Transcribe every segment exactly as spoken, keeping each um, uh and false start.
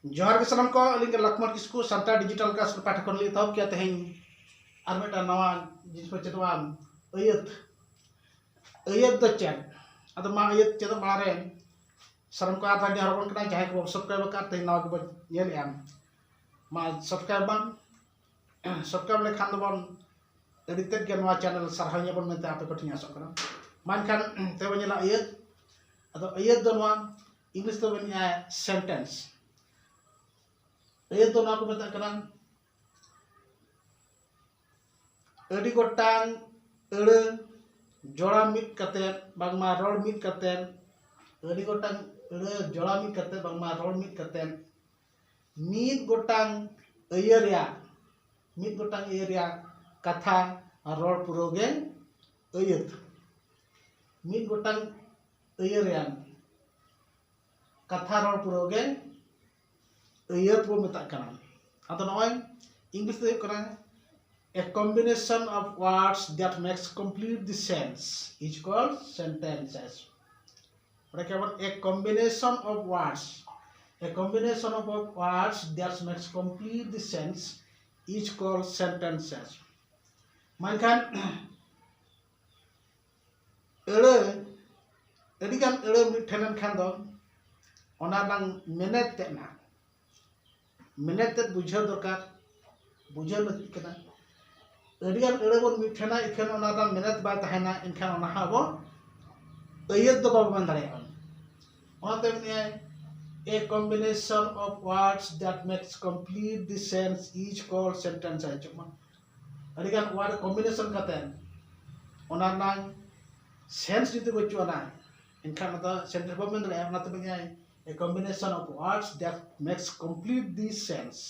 ᱡᱚᱦᱟᱨ ᱜᱮ ᱥᱟᱱᱟᱢ ᱠᱚ, ᱟᱹᱞᱤᱧ ᱜᱮ ᱞᱚᱠᱷᱢᱚᱬ ᱠᱤᱥᱠᱩ, ᱥᱟᱱᱛᱟᱲ ᱰᱤᱡᱤᱴᱟᱞ ᱠᱞᱟᱥ ᱯᱟᱦᱴᱟ ᱠᱷᱚᱱ ᱞᱤᱧ ᱮᱛᱚᱦᱚᱵ ᱠᱮᱫᱟ᱾ ᱛᱮᱦᱮᱧ ᱟᱨ ᱢᱤᱫᱴᱟᱝ ᱱᱟᱣᱟ ᱡᱤᱱᱤᱥ ᱵᱚᱱ ᱪᱮᱫᱚᱜᱼᱟ, ᱟᱹᱭᱟᱹᱛ᱾ ᱟᱹᱭᱟᱹᱛ ᱫᱚ ᱪᱮᱫ? ᱟᱫᱚ ᱢᱟ, ᱟᱹᱭᱟᱹᱛ ᱪᱮᱫᱚᱜ ᱢᱟᱲᱟᱝ ᱨᱮ ᱥᱟᱱᱟᱢ ᱠᱚ ᱟᱨ ᱫᱷᱟᱣ ᱡᱚᱦᱟᱨ ᱟᱵᱚᱱ ᱠᱟᱱᱟ᱾ ᱡᱟᱦᱟᱸᱭ ᱠᱚ ᱵᱟᱵᱚ ᱥᱟᱵᱥᱠᱨᱟᱭᱤᱵ ᱟᱠᱟᱫ, ᱛᱮᱦᱮᱧ ᱱᱟᱣᱟ ᱜᱮᱵᱚᱱ ᱧᱮᱞᱮᱜᱼᱟ, ᱢᱟ ᱥᱟᱵᱥᱠᱨᱟᱭᱤᱵ ᱵᱚᱱ᱾ ᱥᱟᱵᱥᱠᱨᱟᱭᱤᱵ ᱞᱮᱠᱷᱟᱱ ᱫᱚᱵᱚᱱ ᱟᱹᱰᱤ ᱛᱮᱫ ᱜᱮ ᱱᱚᱣᱟ ᱪᱮᱱᱮᱞ ᱥᱟᱨᱦᱟᱣ ᱧᱟᱵᱚᱱ ᱢᱮᱱᱛᱮ ᱟᱯᱮ ᱠᱚᱴᱷᱮᱱ ᱟᱥᱚᱜ ᱠᱟᱱᱟ᱾ ᱢᱟ ᱮᱱᱠᱷᱟᱱ ᱛᱮᱵᱚᱱ ᱧᱮᱞᱟ ᱟᱹᱭᱟᱹᱛ᱾ ᱟᱫᱚ ᱟᱹᱭᱟᱹᱛ ᱫᱚ ᱱᱚᱣᱟ ᱤᱝᱞᱤᱥ ᱛᱮᱵᱚᱱ ᱢᱮᱱᱮᱜᱼᱟ ᱥᱮᱱᱴᱮᱱᱥ᱾ ᱟᱹᱭᱟᱹᱛ ᱫᱚ ᱱᱚᱣᱟ ᱠᱚ ᱢᱮᱛᱟᱜ ᱠᱟᱱᱟ ᱟᱹᱰᱤ ᱜᱚᱴᱟᱝ ᱟᱹᱲᱟᱹ ᱡᱚᱲᱟᱣ ᱢᱤᱫ ᱠᱟᱛᱮᱫ, ᱵᱟᱝᱢᱟ ᱨᱚᱲ ᱢᱤᱫ ᱠᱟᱛᱮᱫ, ᱟᱹᱰᱤ ᱜᱚᱴᱟᱝ ᱟᱹᱲᱟᱹ ᱡᱚᱲᱟᱣ ᱢᱤᱫ ᱠᱟᱛᱮᱫ, ᱵᱟᱝᱢᱟ ᱨᱚᱲ ᱢᱤᱫ ᱠᱟᱛᱮᱫ, ᱢᱤᱫ ᱜᱚᱴᱟᱝ ᱟᱹᱭᱟᱹ ᱨᱮᱭᱟᱜ, ᱢᱤᱫ ᱜᱚᱴᱟᱝ ᱟᱹᱭᱟᱹ ᱨᱮᱭᱟᱜ ᱠᱟᱛᱷᱟ ᱟᱨ ᱨᱚᱲ ᱯᱩᱨᱟᱹᱣ ᱜᱮ ᱟᱹᱭᱟᱹᱛ᱾ ᱢᱤᱫ ᱜᱚᱴᱟᱝ ᱟᱹᱭᱟᱹ ᱨᱮᱭᱟᱜ ᱠᱟᱛᱷᱟ ᱨᱚᱲ ᱯᱩᱨᱟᱹᱣ ᱜᱮ ᱟᱹᱭᱟᱹᱛ ᱵᱚ ᱢᱮᱛᱟᱜ ᱠᱟᱱᱟ᱾ ᱟᱫᱚ ᱱᱚᱜᱼᱚᱭ ᱤᱝᱞᱤᱥ ᱛᱮ ᱦᱩᱭᱩᱜ ᱠᱟᱱᱟ, a combination of words that makes complete the sentence is called sentences. ᱚᱸᱰᱮ ᱠᱮᱵᱚᱞ a combination of words, a combination of words that makes complete the sentence is called sentences. ᱢᱮᱱᱠᱷᱟᱱ ᱟᱹᱲᱟᱹ, ᱟᱹᱰᱤᱜᱟᱱ ᱟᱹᱲᱟᱹ ᱢᱤᱫ ᱴᱷᱮᱱ ᱞᱮᱱᱠᱷᱟᱱ ᱫᱚ ᱚᱱᱟ ᱨᱮᱱᱟᱜ ᱢᱮᱱᱮᱛ ᱛᱮᱫ ᱱᱟᱦᱟᱜ, ᱢᱮᱱᱮᱛ ᱛᱮᱫ ᱵᱩᱡᱷᱟᱹᱣ ᱫᱚᱨᱠᱟᱨ, ᱵᱩᱡᱷᱟᱹᱣ ᱞᱟᱹᱠᱛᱤᱜ ᱠᱟᱱᱟ᱾ ᱟᱹᱰᱤᱜᱟᱱ ᱟᱹᱲᱟᱹ ᱵᱚᱱ ᱢᱤᱫ ᱴᱷᱮᱱᱟ, ᱤᱠᱷᱟᱹᱱ ᱚᱱᱟ ᱨᱮᱱᱟᱜ ᱢᱮᱱᱮᱛ ᱵᱟᱭ ᱛᱟᱦᱮᱱᱟ, ᱮᱱᱠᱷᱟᱱ ᱚᱱᱟ ᱦᱚᱸ ᱟᱵᱚ ᱟᱹᱭᱟᱹᱛ ᱫᱚ ᱵᱟᱵᱚ ᱢᱮᱱ ᱫᱟᱲᱮᱭᱟᱜᱼᱟ᱾ ᱚᱱᱟᱛᱮ ᱢᱮᱱᱮᱫᱼᱟᱭ, a combination of words that makes complete the sentence is called sentence. ᱟᱸᱡᱚᱢ ᱢᱟ, ᱟᱹᱰᱤᱜᱟᱱ ᱣᱟᱨᱰ ᱠᱚᱢᱵᱤᱱᱮᱥᱚᱱ ᱠᱟᱛᱮ ᱚᱱᱟ ᱨᱮᱱᱟᱜ ᱥᱮᱱᱥ ᱡᱩᱫᱤ ᱵᱟᱹᱪᱩᱜ ᱟᱱᱟ, ᱮᱱᱠᱷᱟᱱ ᱚᱱᱟ ᱫᱚ ᱥᱮᱱᱴᱮᱱᱥ ᱵᱟᱵᱚᱱ ᱢᱮᱱ ᱫᱟᱲᱮᱭᱟᱜᱼᱟ᱾ ᱚᱱᱟᱛᱮ ᱢᱮᱱᱮᱫᱼᱟᱭ, a combination of words that makes complete the sentence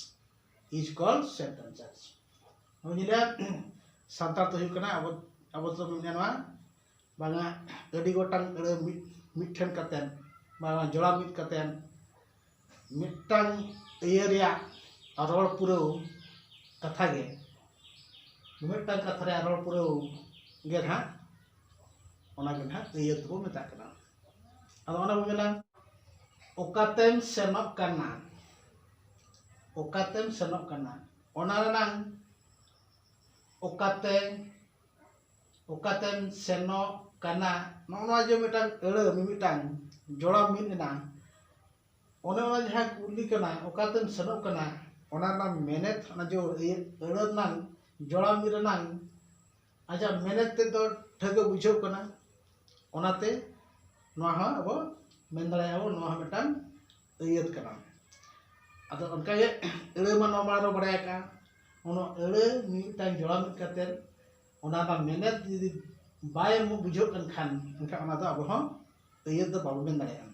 is called sentences. ᱱᱚᱜᱼᱚᱭ ᱡᱮ ᱥᱟᱱᱛᱟᱲ ᱫᱚ ᱦᱩᱭᱩᱜ ᱠᱟᱱᱟ, ᱟᱵᱚ, ᱟᱵᱚ ᱫᱚ ᱢᱮᱱᱟ ᱱᱚᱣᱟ, ᱵᱟᱝᱟ, ᱟᱹᱰᱤ ᱜᱚᱴᱟᱝ ᱟᱹᱲᱟᱹ ᱢᱤᱫ, ᱢᱤᱫ ᱴᱷᱮᱱ ᱠᱟᱛᱮᱫ, ᱵᱟᱝᱟ, ᱡᱚᱲᱟᱣ ᱢᱤᱫ ᱠᱟᱛᱮᱫ, ᱢᱤᱫᱴᱟᱝ ᱤᱭᱟᱹ ᱨᱮᱭᱟᱜ ᱨᱚᱲ ᱯᱩᱨᱟᱹᱣ ᱠᱟᱛᱷᱟ ᱜᱮ, ᱢᱤᱫᱴᱟᱝ ᱠᱟᱛᱷᱟ ᱨᱮᱭᱟᱜ ᱨᱚᱲ ᱯᱩᱨᱟᱹᱣ ᱜᱮ ᱱᱟᱦᱟᱜ, ᱚᱱᱟ ᱜᱮ ᱱᱟᱦᱟᱜ ᱟᱹᱭᱟᱹᱛ ᱵᱚ ᱢᱮᱛᱟᱜ ᱠᱟᱱᱟ᱾ ᱟᱫᱚ ᱚᱱᱟ ᱵᱚ ᱢᱮᱱᱟ, ᱚᱠᱟᱛᱮᱢ ᱥᱮᱱᱚᱜ ᱠᱟᱱᱟ? ᱚᱠᱟᱛᱮᱢ ᱥᱮᱱᱚᱜ ᱠᱟᱱᱟ, ᱚᱱᱟ ᱨᱮᱱᱟᱝ ᱚᱠᱟᱛᱮ, ᱚᱠᱟᱛᱮᱢ ᱥᱮᱱᱚᱜ ᱠᱟᱱᱟ, ᱱᱚᱜᱼᱚ ᱱᱚᱣᱟ ᱡᱮ ᱢᱤᱫᱴᱟᱝ ᱟᱹᱲᱟᱹ, ᱢᱤᱢᱤᱫᱴᱟᱝ ᱡᱚᱲᱟᱣ ᱢᱤᱫ ᱮᱱᱟ, ᱚᱱᱮ ᱚᱱᱟ ᱡᱟᱦᱟᱸ ᱠᱩᱞᱤ ᱠᱟᱱᱟ, ᱚᱠᱟᱛᱮᱢ ᱥᱮᱱᱚᱜ ᱠᱟᱱᱟ, ᱚᱱᱟ ᱨᱮᱱᱟᱜ ᱢᱮᱱᱮᱛ, ᱚᱱᱟ ᱡᱮ ᱟᱹᱲᱟᱹ ᱨᱮᱱᱟᱝ ᱡᱚᱲᱟᱣ ᱢᱤᱫ ᱨᱮᱱᱟᱝ ᱟᱡᱟᱜ ᱢᱮᱱᱮᱛ ᱛᱮᱫ ᱫᱚ ᱴᱷᱟᱹᱣᱠᱟᱹ ᱵᱩᱡᱷᱟᱹᱣ ᱠᱟᱱᱟ᱾ ᱚᱱᱟᱛᱮ ᱱᱚᱣᱟ ᱦᱚᱸ ᱟᱵᱚ ᱢᱮᱱ ᱫᱟᱲᱮᱭᱟᱜᱼᱟ ᱵᱚᱱ, ᱱᱚᱣᱟ ᱦᱚᱸ ᱢᱤᱫᱴᱟᱝ ᱟᱹᱭᱟᱹᱛ ᱠᱟᱱᱟ᱾ ᱟᱫᱚ ᱚᱱᱠᱟᱜᱮ ᱟᱹᱲᱟᱹ ᱢᱟ ᱱᱚᱣᱟ ᱢᱟᱲᱟᱝ ᱨᱮ ᱵᱟᱲᱟᱭ ᱟᱠᱟᱫᱼᱟ, ᱚᱱᱟ ᱟᱹᱲᱟᱹ ᱢᱤᱫᱴᱟᱝ ᱡᱚᱲᱟᱣ ᱢᱤᱫ ᱠᱟᱛᱮᱫ ᱚᱱᱟ ᱨᱮᱱᱟᱜ ᱢᱮᱱᱮᱛ ᱡᱩᱫᱤ ᱵᱟᱭ ᱵᱩᱡᱷᱟᱹᱜ ᱠᱟᱱ ᱠᱷᱟᱱ, ᱮᱱᱠᱷᱟᱱ ᱚᱱᱟ ᱫᱚ ᱟᱵᱚ ᱦᱚᱸ ᱟᱹᱭᱟᱹᱛ ᱫᱚ ᱵᱟᱵᱚᱱ ᱢᱮᱱ ᱫᱟᱲᱮᱭᱟᱜᱼᱟ᱾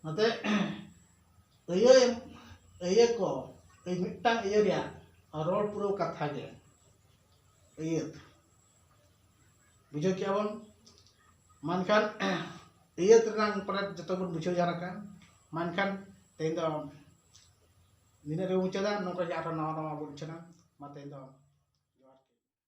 ᱚᱱᱟᱛᱮ ᱟᱹᱭᱟᱹ ᱟᱹᱭᱟᱹ ᱠᱚ, ᱟᱹᱭ ᱢᱤᱫᱴᱟᱝ ᱟᱹᱭᱟᱹ ᱨᱮᱭᱟᱜ ᱨᱚᱲ ᱯᱩᱨᱟᱹᱣ ᱠᱟᱛᱷᱟ ᱜᱮ ᱟᱹᱭᱟᱹᱛ᱾ ᱵᱩᱡᱷᱟᱹᱣ ᱠᱮᱜᱼᱟ ᱵᱚᱱ? ᱢᱮᱱᱠᱷᱟᱱ ᱟᱹᱭᱟᱹᱛ ᱨᱮᱱᱟᱝ ᱯᱟᱞᱮᱫ ᱡᱚᱛᱚ ᱵᱚᱱ ᱵᱩᱡᱷᱟᱹᱣ ᱡᱟᱣᱨᱟ ᱠᱟᱜᱼᱟ᱾ ᱢᱮᱱᱠᱷᱟᱱ ᱛᱮᱦᱮᱧ ᱫᱚ ᱱᱤᱱᱟᱹᱜ ᱨᱮᱵᱚᱱ ᱢᱩᱪᱟᱹᱫᱟ᱾ ᱱᱚᱝᱠᱟ ᱜᱮ ᱟᱨᱦᱚᱸ ᱱᱟᱣᱟ ᱱᱟᱣᱟ ᱵᱚᱱ ᱩᱪᱷᱟᱹᱱᱟ᱾ ᱢᱟ ᱛᱮᱦᱮᱧ ᱫᱚ